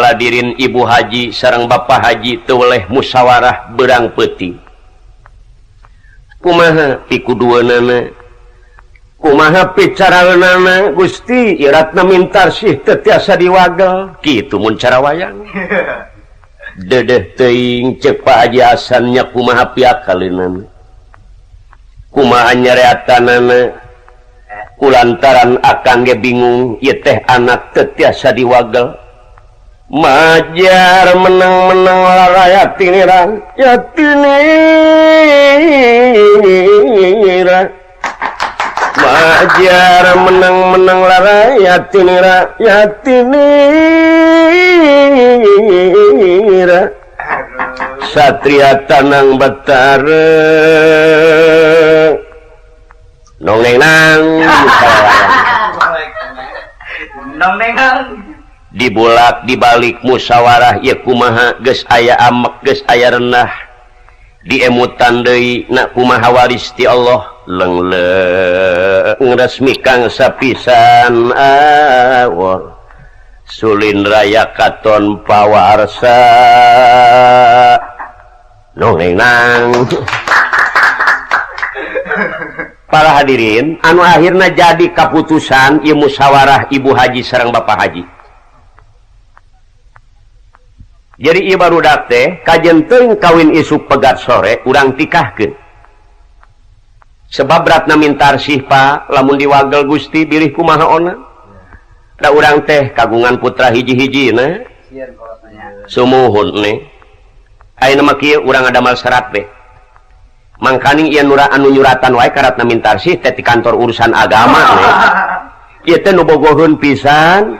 Para hadirin, Ibu Haji sareng Bapak Haji teu weleh musyawarah berang peuting. Kumaha pikudueunana, kumaha picaraeunana? Gusti, Ratna Mintarsih teu tiasa diwagel kitu mun cara wayang. Dedeh teuing, cek Pak Haji Hasan nya, kumaha piakaleunana, kumaha nyareatanana, kulantaran akang ge bingung ieu teh anak teu tiasa diwagel. Majar menang-menang lara yatinira yatinira, majar menang-menang lara yatinira yatinira, Satria Tanang Betara nong neng nang. Nong neng. Dibulak dibalik musyawarah ya, kumaha geus aya amek, geus aya renah, diemutan deui nak kumaha waris ti Allah lengle resmi kang sapisan awor sulin raya katon pawarsa nong neng nang. Para hadirin, anu akhirnya jadi keputusan ieu musyawarah Ibu Haji sareng Bapak Haji, jadi ieu barudak teh kajen teuing kawin isuk pegat sore urang tikahkeun, sebab Ratna Mintarsih, Pak, lamun diwagel, Gusti bilih kumaha ona da urang teh kagungan putra hiji-hiji na. Sumuhun nih, ayeuna mah kieu, urang adamal serat teh, mangkaning ieu nura anu nyuratan wae ka Ratna Mintarsih teh ti kantor urusan agama nih. Ieu teh nu bogoheun pisan,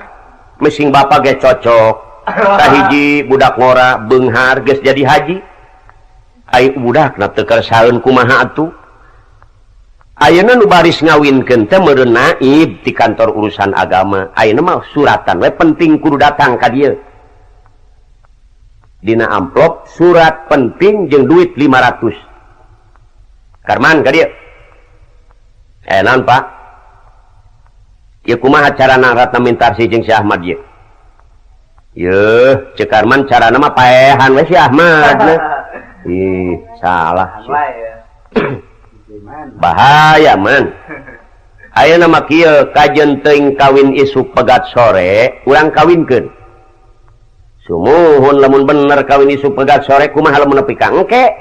mesing bapak ge cocok. Kahiji budak ngora beunghar geus jadi haji, ai budak na teu kersaeun kumaha atuh. Ayeuna nu baris ngawinkeun teh meureun naib ti kantor urusan agama. Ayeuna mah suratan we penting kudu datang ka dieu, dina amplop surat penting jeung duit 500. Karman ka dieu. Eh, naon, Pak? Ieu kumaha carana Ratna Mintarsih jeung si Ahmad ieu? Yeuh, cek Karman, carana mah paehan we si Ahmad. Ih, salah sih. Bahaya man. Ayeuna mah kieu, kajen teuing kawin isuk pegat sore urang kawinkeun. Sumuhun, lamun bener kawin isuk pegat sore, kumaha lamun nepi ka engke?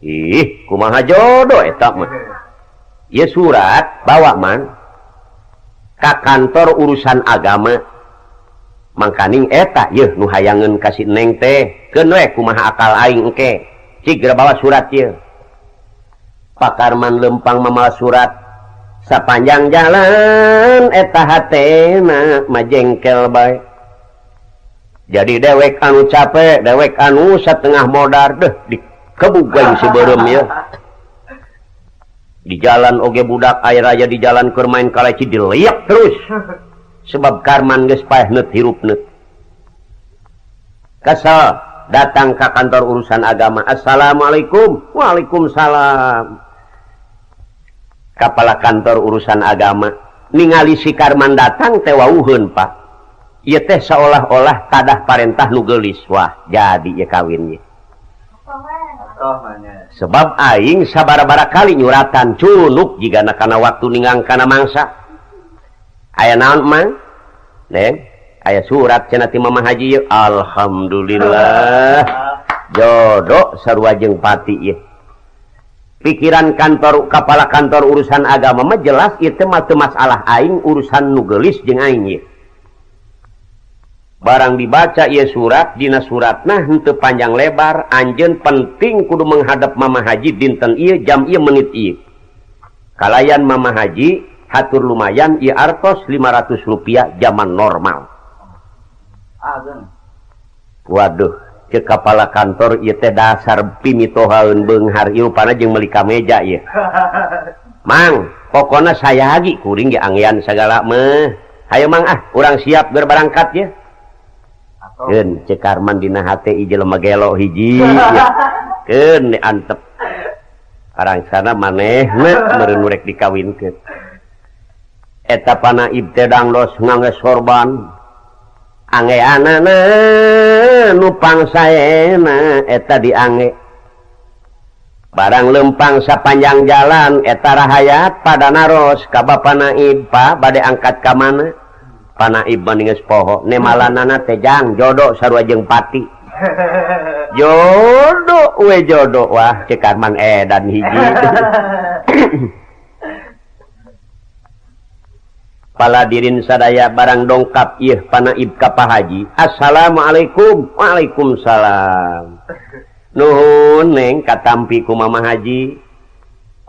Ih, kumaha jodoh eta mah. Ieu surat bawa man ka kantor urusan agama, mangkaning eta yeuh nu hayangeun ka si Neng teh, keun we kumaha akal aing engke, cik geura bawa surat ieu. Pak Karman lempang mamawa surat, sapanjang jalan eta hatena majengkel bae, jadi dewek anu capek, dewek anu setengah modar deh, dikebug aing si beureum ya. Di jalan oge budak air aja di jalan keur main kaleci diliak terus, sebab Karman geus paeh neut hirup neut kesel. Datang ke kantor urusan agama. "Assalamualaikum." "Waalaikumsalam." Kepala kantor urusan agama ningali si Karman datang teh wauheun, Pak. Ieu teh seolah-olah tadah parentah nu geulis. Wah, jadi ieu kawinnya, sebab aing sabara-bara kali nyuratan cunuk jigana kana waktu ninggang kana mangsa. "Aya naon, Mang?" "Neng, aya surat cenah ti Mama Haji ieu." "Alhamdulillah, jodoh sarua jeung pati ieu." Pikiran kantor kepala kantor urusan agama mah jelas ieu teh mah teu masalah aing, urusan nu geulis jeung aing ieu. Barang dibaca ieu surat, dina suratna henteu panjang lebar, anjeun penting kudu menghadap Mama Haji dinten ieu, jam ieu, menit ieu. Kalayan Mama Haji hatur lumayan ieu artos 500 rupiah zaman normal. Waduh, ke kepala kantor, ieu teh dasar pimitohaeun beunghar ieu rupana jeung meuli kameja ieu. "Mang, pokona saya lagi kuring ge anggean sagala mah. Hayo, Mang, ah, urang siap ger barangkat ya." Keun, cek Karman dina hate, ieu jelema gelo hiji. Keun antep. Arangsana manehna meureun nu rek dikawinkeun. Eta panaib teh dangdos ngangge sorban. Angeanana nu pangsaena eta diange. Barang lempang sapanjang jalan eta rahayat pada naros ka Bapa Naib, Pak bade angkat ka mana? Panaib mah geus poho, nemalanana teh jang jodoh sarua jeung pati. Jodoh we jodoh wah cek Karman edan hiji. Paladirin sadaya barang dongkap ieu Panaib ka Pak Haji. Assalamualaikum. Waalaikumsalam. Nuhun neng katampi ku Mama Haji.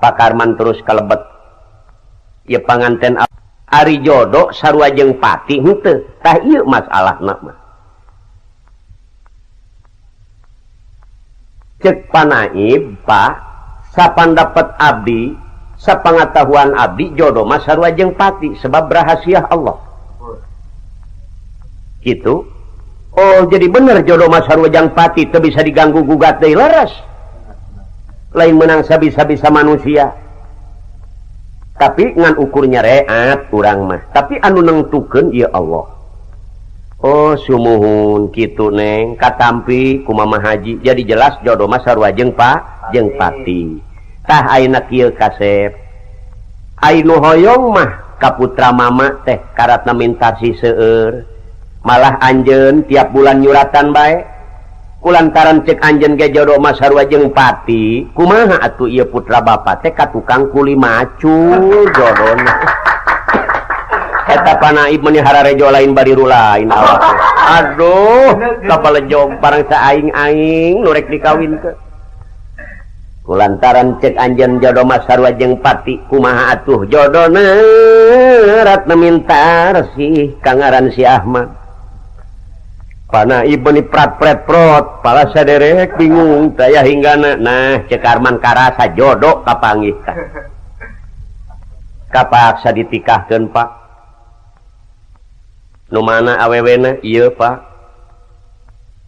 Pak Karman terus kalebet. Ieu panganten ari jodoh sarua jeung pati henteu. Tah ieu masalahna mah. Cek Panaib, Pak, sapandapat abdi, sapangatahuan abdi jodoh mah sarua jeung pati sebab rahasia Allah. Gitu. Oh, jadi bener jodoh mah sarua jeung pati teu bisa diganggu gugat deui leres. Lain menang sabisa-bisa manusia. Tapi ngan ukurnya reat urang mah. Tapi anu nengtukeun ieu Allah. Oh, sumuhun kitu neng katampi ku Mama Haji. Jadi jelas jodoh mah sarua jeung pa jeung pati. Tah ayeuna kieu kasep. Ai nu hoyong mah ka putra mama teh karatna minta si seueur. Malah anjeun tiap bulan nyuratan bae. Kulantaran cek anjeun ge jodoh mah sarua jeung pati, kumaha atuh ieu putra bapa teh ka tukang kuli macul jodona. Eta Panaib meuni hararejo lain bari lain awak. Aduh, kapalejog barang saaing-aing nu rek dikawinkeun. Kulantaran cek anjeun jodoh mah sarua jeung pati, kumaha atuh jodona ratna mintar sih kangaran si Ahmad. Panaib meuni prat-pret prot, pala saderek bingung taya hinggana. Nah, cek Arman karasa jodoh kapanggih tah. Kapaksa ditikahkeun, Pak. Nu mana awewena? Ieu, Pak.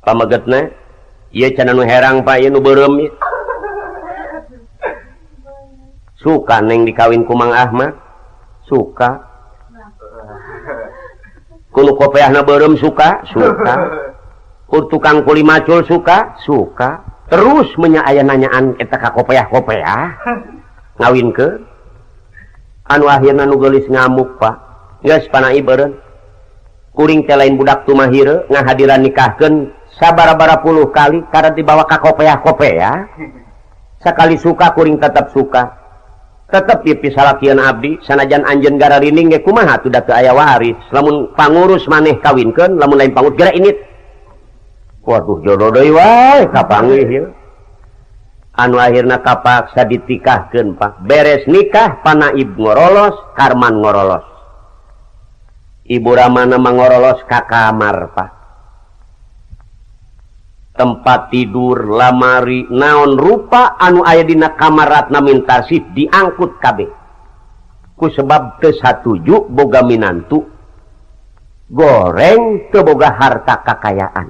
Pamegetna? Ieu cenah nu herang, Pak, ieu nu beureum ieu. Suka neng dikawin ku Mang Ahmad? Suka. Kuno kopeahna beureum suka? Suka. Ku tukang kuli macul suka? Suka. Terus menya aya nanyaan eta ka kopeah-kopeah. Ngawinkeun. Anu akhirna nu geulis ngamuk, Pak. Geus Panaib beureum. Kuring teh lain budak tumahire ngahadiran nikahkeun sabara-bara puluh kali karena dibawa ka kopeah-kopeah. Sakali suka kuring tetap suka. Tetep ieu pisalakian abdi sanajan anjeun gararining ge kumaha atuh da teu aya waris. Lamun pangurus maneh kawinkeun, lamun lain pangurus geura init. Waduh jodoh deui wae kapanggih ieu. Anu akhirna kapaksa ditikahkeun, Pak. Beres nikah Panaib ngorolos, Karman ngorolos. Ibu Ramana mangorolos ka kamar, Pak. Tempat tidur, lamari, naon rupa anu aya dina kamar Ratna Mintarsih diangkut kabeh. Ku sebab teu satuju boga minantu goreng teu boga harta kakayaan.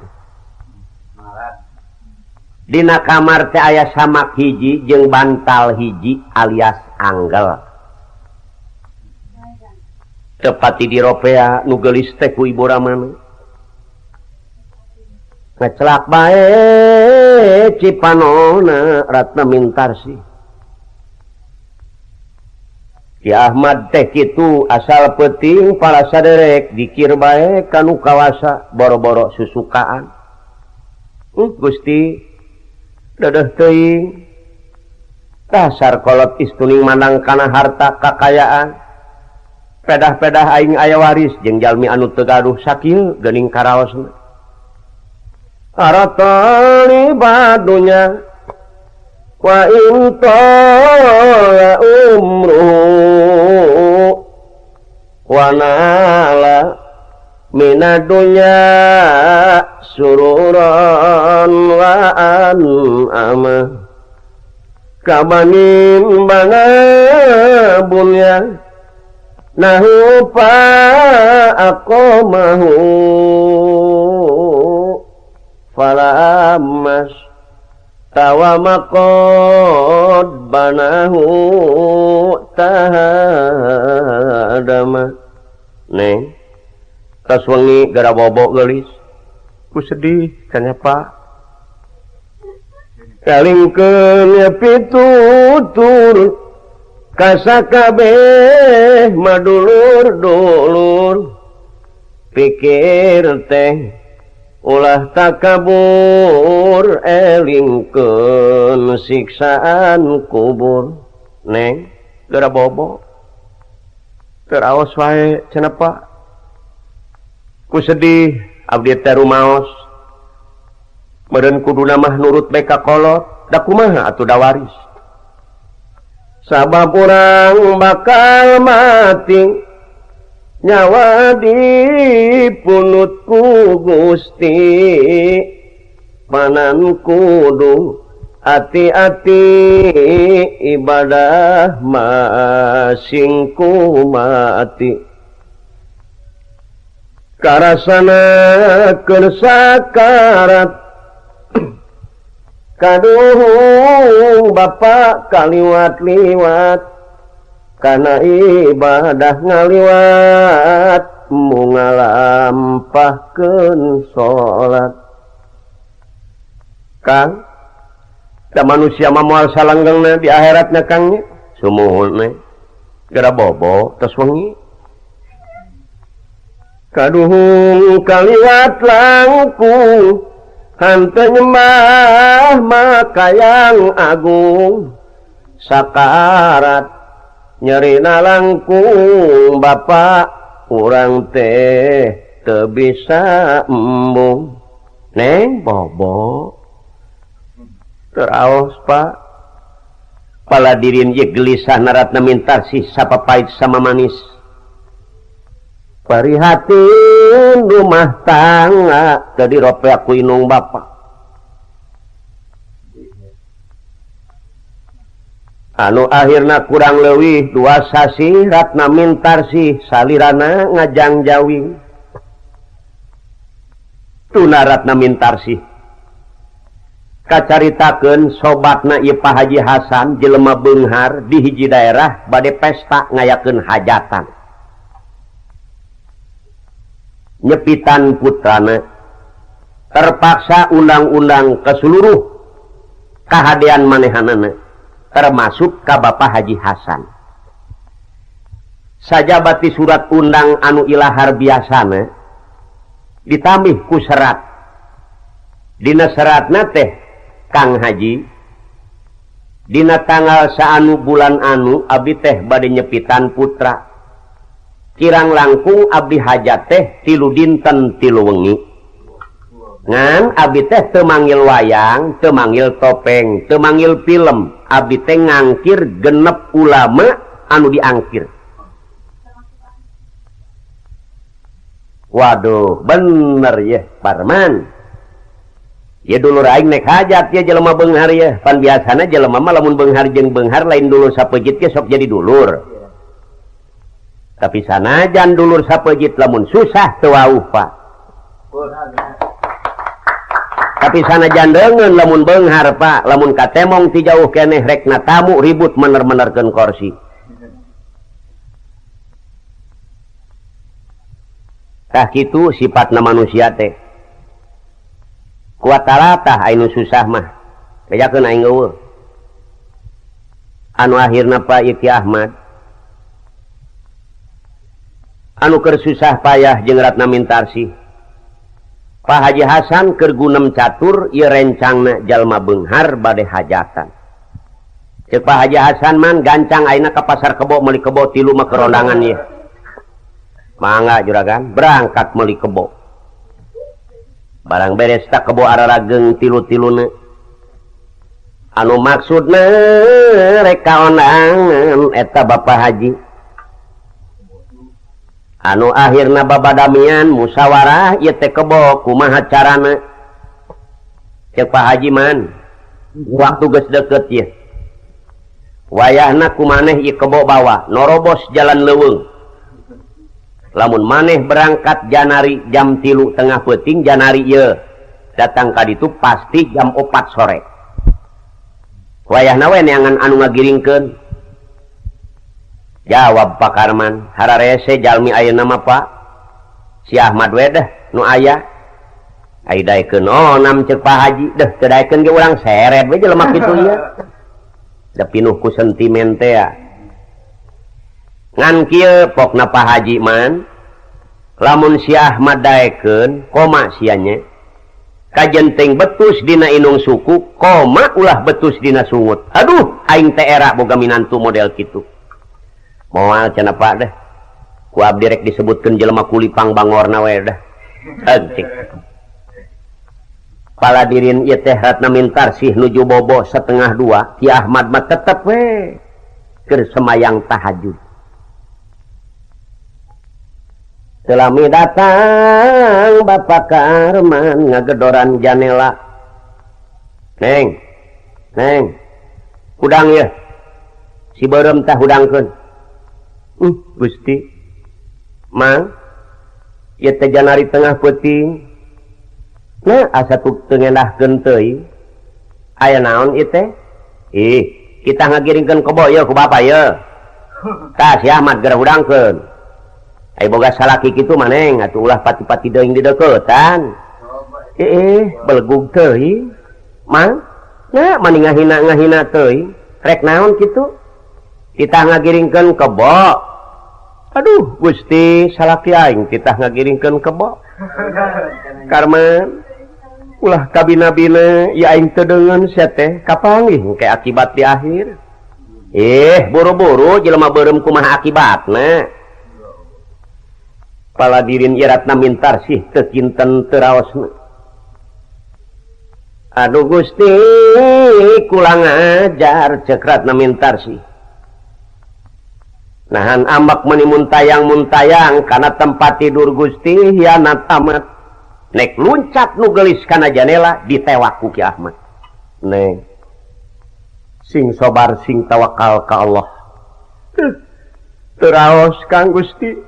Dina kamar teh aya samak hiji jeung bantal hiji alias anggel. Tepati diropea nu geulis teh ku Ibu Ramana. Ngecelak bae cipanona Ratna Mintarsih. Ki Ahmad teh kitu asal peuting para saderek dikir bae kanu kawasa boro-boro susukaan. Gusti dedeh teuing. Dasar kolot istuning mandang kana harta kakayaan. Pedah-pedah aing aya waris jeung jalmi anu teu gaduh sakieu geuning karaosna. Arata libadunya wa in tala umru wa nala minadunya sururan wa an ama kabanin bana bunya nahupa aqamahu falamas tawamaqad banahu tahadama. Neng Tas wengi gara bobo geulis. Ku sedih cenah Pak. Kalingkeun pitutur kasakabeh madulur-dulur. Pikir teh ulah takabur elingkeun siksaan kubur. Neng gara bobo. Teraos wae cenah Pak. Ku sedih abdi teh rumaos. Meureun kuduna mah nurut bae ka kolot, da kumaha atuh da waris. Sabab urang bakal mati nyawa dipunut ku Gusti. Panan kudu hati-hati ibadah masing ku mati. Karasana keur sakarat kaduhung bapak kaliwat-liwat kana ibadah ngaliwat mu ngalampahkeun salat. Kang, da manusia mah moal salanggengna di akhiratna Kang nya. Sumuhun we. Gara bobo tos wengi. Kaduhung kaliwat langkung henteu nyembah maka yang agung. Sakarat nyerina langkung bapak urang teh teu bisa embung. Neng bobo teraos Pak. Paladirin ye gelisah naratna mintarsih sapapait sama manis. Parihatin rumah tangga teu diropeak ku inung bapak. Anu akhirna kurang leuwih 2 sasih Ratna Mintarsih salirana ngajangjawi. Tuna Ratna Mintarsih kacaritakeun sobatna ieu Pak Haji Hasan jelema beunghar di hiji daerah bade pesta ngayakeun hajatan. Nyepitan putrana terpaksa undang-undang ke seluruh kahadean manehanana termasuk ka Bapak Haji Hasan. Sajabati surat undang anu ilahar biasana ditambih ku serat. Dina seratna teh Kang Haji dina tanggal saanu bulan anu abdi teh bade nyepitan putra. Kirang langkung abdi hajat teh 3 dinten 3 wengi. Ngan abdi teh teu manggil wayang, teu manggil topeng, teu manggil film. Abdi teh ngangkir genep ulama anu diangkir. Waduh, bener ye Parman. Ye dulur aing nek hajat ye jelema beunghar ye. Pan biasana jelema mah lamun beunghar jeung beunghar lain dulur sapeujeut ge sok jadi dulur. Tapi sanajan dulur sapeujeut lamun susah teu wauh Pak. Tapi sanajan deungeun lamun beunghar Pak, lamun katemong ti jauh keneh rekna tamu ribut mener-menerkeun korsi. Tah kitu sifatna manusia teh. Kuat talatah anu susah mah. Bejakeun aing eueuh. Anu akhirna Pak Ki Ahmad anu keur susah payah jeung Ratna Mintarsih. Pak Haji Hasan keur gunem catur ieu rencangna jalma beunghar bade hajatan. Ceuk Pak Haji Hasan man gancang ayeuna ka pasar kebo meuli kebo 3 mah kerondangan ieu. Mangga juragan berangkat meuli kebo. Barang beres tak kebo ararageng tilu-tiluna. Anu maksudna rek kaonangan eta Bapak Haji. Anu akhirna babadamian musyawarah ieu teh kebo kumaha carana. Ceuk Pak Haji man waktu geus deukeut ieu. Wayahna kumaneh ieu kebo bawa norobos jalan leuweung. Lamun maneh berangkat Janari jam 3 tengah peuting Janari ieu datang ka ditu pasti jam 4 sore. Wayahna we neangan anu ngagiringkeun. Jawab Pak Karman, hararese jalmi ayeuna mah Pak. Si Ahmad we deh nu aya. Ai daekeun onam ceuk Pak Haji deh teu daekeun ge urang seret we jelema kitu ieu. Da pinuh ku sentimen teh. Ngan kieu pokna Pak Haji man lamun si Ahmad daekeun koma sia nya. Kajenteng betus dina inung suku koma ulah betus dina sungut. Aduh aing teh era boga minantu model kitu. Moal cenah Pak deh. Ku abdi rek disebutkeun jelema kulipang bangorna we dah. Encik. Paladirin ieu teh Ratna Mintarsih nuju bobo 1:30 Ki Ahmad mah tetep we keur semayang tahajud. Selami datang Bapak Karman ngagedoran janela. Neng, neng, hudang ya. Si beureum tah hudangkeun. Gusti. Mang, ieu teh janari tengah peuting. Nah, asa teu ngendahkeun teuing. Aya naon ieu teh? Ih, kita ngagiringkeun kebo ieu ku bapa ieu. Tah si Ahmad geura hudangkeun. Ai boga salaki kitu maneng atuh ulah pati-pati deung di deukeutan. Belegug teuing. Mang, nah mani ngahina-ngahina teuing. Rek naon kitu? Kita ngagiringkeun kebo. Aduh, Gusti, salaki aing titah ngagiringkeun kebo. Karman, ulah kabina-bina ya aing teu deungeun sia teh kapanggih engke akibat di akhir. Buru-buru jelema beureum kumaha akibatna. Paladirin Ratna Mintarsih teu kinten teu raosna. Aduh Gusti, kula ngajar ceuk Ratna Mintarsih. Nahan ambak meuni muntayang-muntayang kana tempat tidur Gusti hianat amat. Nek luncat nu geulis kana janela ditewak ku Ki Ahmad. Neng, sing sobar sing tawakal ka Allah. Teu raos Kang Gusti.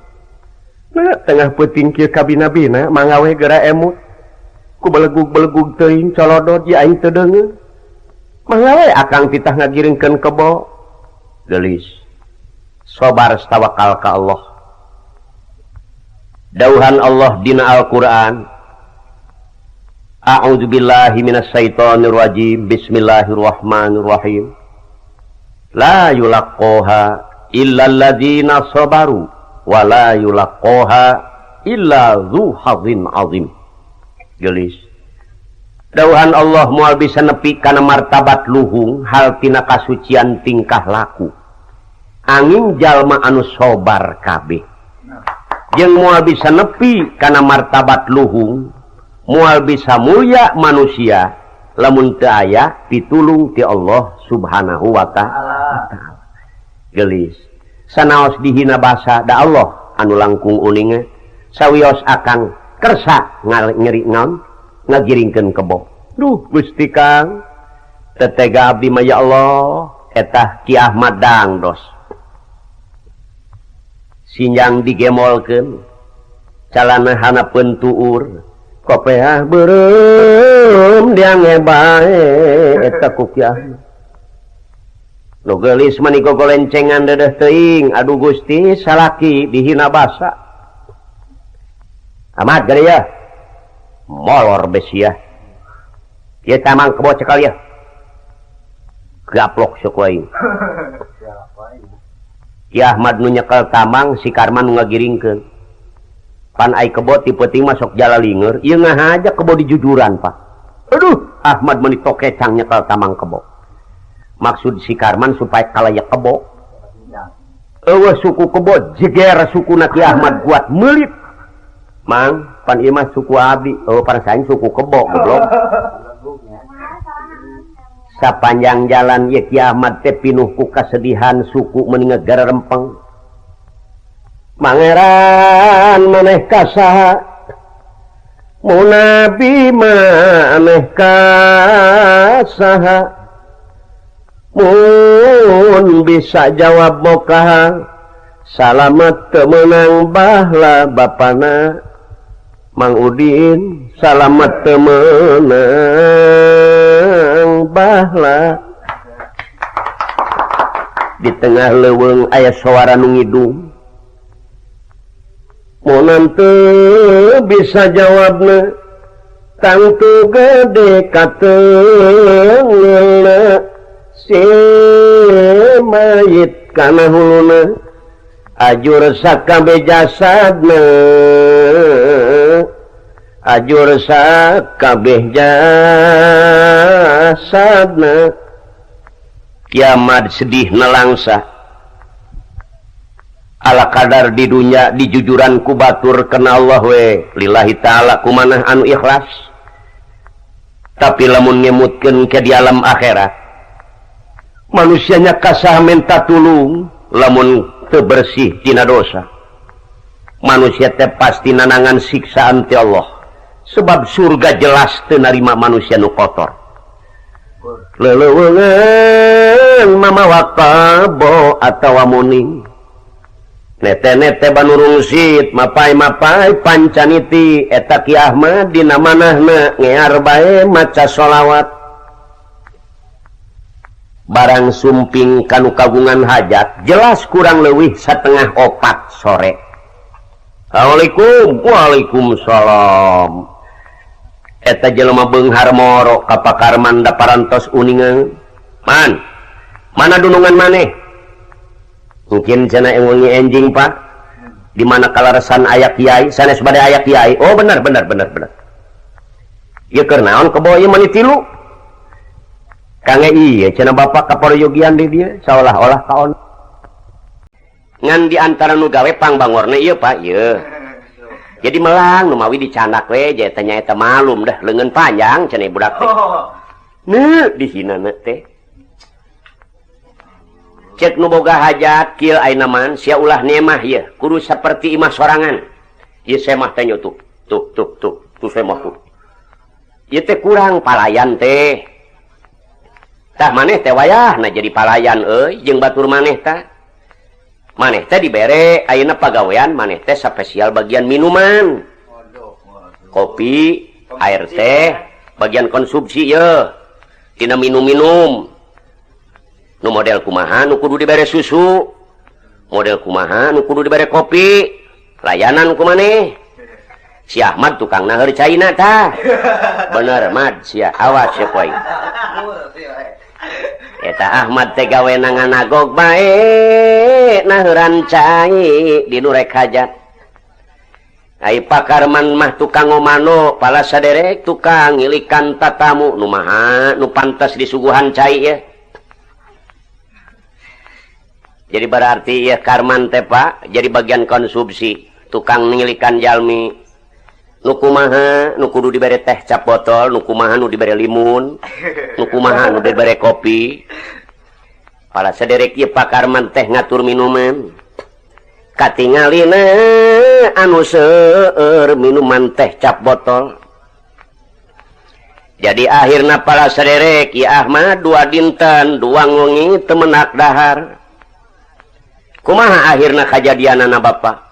Nah, tengah peuting kieu kabina-bina mangga we geura emut. Ku belegug-belegug teuing colodot ye aing teu deungeun. Mangga we akang titah ngagiringkeun kebo. Geulis. Sobar tawakal ka Allah. Dauhan Allah dina Al-Qur'an. A'udzubillahi minasyaitonir rajim. Bismillahirrahmanirrahim. La yulaqoha illa alladzina sabaru wa la yulaqoha illa dzu hadzin azim. Gelis. Dauhan Allah moal bisa nepi kana martabat luhung hal tina kasucian tingkah laku. Angin jalma anu sobar kabeh. Jeung moal bisa nepi kana martabat luhung, moal bisa mulia manusia lamun teu aya pitulung ti Allah Subhanahu wa ta'ala. Gelis. Sanaos dihina basa da Allah anu langkung uninga sawios akang kersa ngeri naon ngagiringkeun kebo. Duh Gusti Kang, tetega abdi mah ya Allah eta Ki Ahmad dangdos. Sinjang digemolkeun calana hanapeun tuur kopeah beureum diange bae eta ku Ki Ahmad. Nu geulis mani gogolencengan dedeh teuing, aduh Gusti salaki dihina basa. Ahmad geuning ya. Molor besiah. Ieu tamang kebo cekal ya. Gaplok sok aing. Ki Ahmad nu nyekel tamang si Karman nu ngagiringkeun. Pan ai kebo ti peuting mah sok jalalinger, ieu ngahaja kebo dijujuran, Pak. Aduh, Ahmad meuni tokecang nyekel tamang kebo. Maksud si Karman supaya kalaya kebo. Eueuh suku kebo jeger sukuna Ki Ahmad kuat meulit. Mang, pan ieu mah suku abdi, eueuh pan saing suku kebo goblok. Sapanjang jalan ieu Ki Ahmad teh pinuh ku kasedihan suku meuni ngegara rempeng. Mangeran maneh ka saha? Munabi maneh ka saha? Mun bisa jawab mokaha salamet teu meunang bahla bapana Mang Udin salamet teu meunang bahla. Di tengah leuweung aya sawara nu ngidung. Monan teu bisa jawabna tangtu gede katengeulna si mayit kana huluna ajur sakabeh jasadna ajur sakabeh jasadna kiamat sedih nelangsa ala kadar di dunya dijujuran ku batur kena Allah we lillahi ta'ala kumanah anu ikhlas tapi lamun ngemutkeun ke di alam akhirat manusianya kasah minta tulung lamun teu bersih tina dosa manusia teh pasti nanangan siksaan ti Allah sebab surga jelas teu narima manusia nu kotor leleuweungeun mamawa kabo atawa muning nete-nete banurungsit mapai-mapai pancaniti eta Ki Ahmad dina manahna ngear bae maca sholawat barang sumping kanu kagungan hajat jelas kurang leuwih 3:30 sore. Assalamualaikum. Waalaikumsalam. Eta jelema beunghar moro ka Pakarman da parantos uningan man mana dunungan maneh mungkin cenah wengi enjing Pak di mana kalaresan aya kiai sanes bade aya kiai oh benar benar benar benar ieu keur naon kebo ieu mani tilu kange ieu cenah bapak kaparoyogian di dieu saolah-olah kaon ngan di antara nu gawe pangbangorna ieu Pak ieu jadi melang nu mawi dicanak we je teh nya eta malum dah leungeun panjang cenah budak teh nu dihinana teh cek nu boga hajat kieu ayeuna man sia ulah nemah ieu kudu saperti imah sorangan ieu semah teh tuh tuh tuh tuh tuh semah tuh ieu teh kurang palayan teh tah maneh teh wayahna jadi palayan euy jeung batur maneh tah maneh teh dibere ayeuna pagawean maneh teh spesial bagian minuman kopi air teh bagian konsumsi ieu tina minum-minum nu model kumaha nu kudu dibere susu model kumaha nu kudu dibere kopi layanan ku maneh si Ahmad tukang naheur caina tah bener Mad sia awas sia poe eta Ahmad teh gawe nanganagog bae naheuran cai di nu rek hajat ai Pakarman mah tukang ngomano pala saderek tukang ngilikan tatamu nu maha nu pantas disuguhan cai ya. Jadi berarti ya Karman teh Pak jadi bagian konsumsi tukang ngilikan jalmi nu kumaha nu kudu dibere teh cap botol nu kumaha nu dibere limun nu kumaha nu dibere kopi pala saderek ieu Pak Karman teh ngatur minuman katingalina anu seueur minuman teh cap botol jadi akhirna pala saderek Ki Ahmad dua dinten dua wengi teu menak dahar kumaha akhirna kajadianana Bapak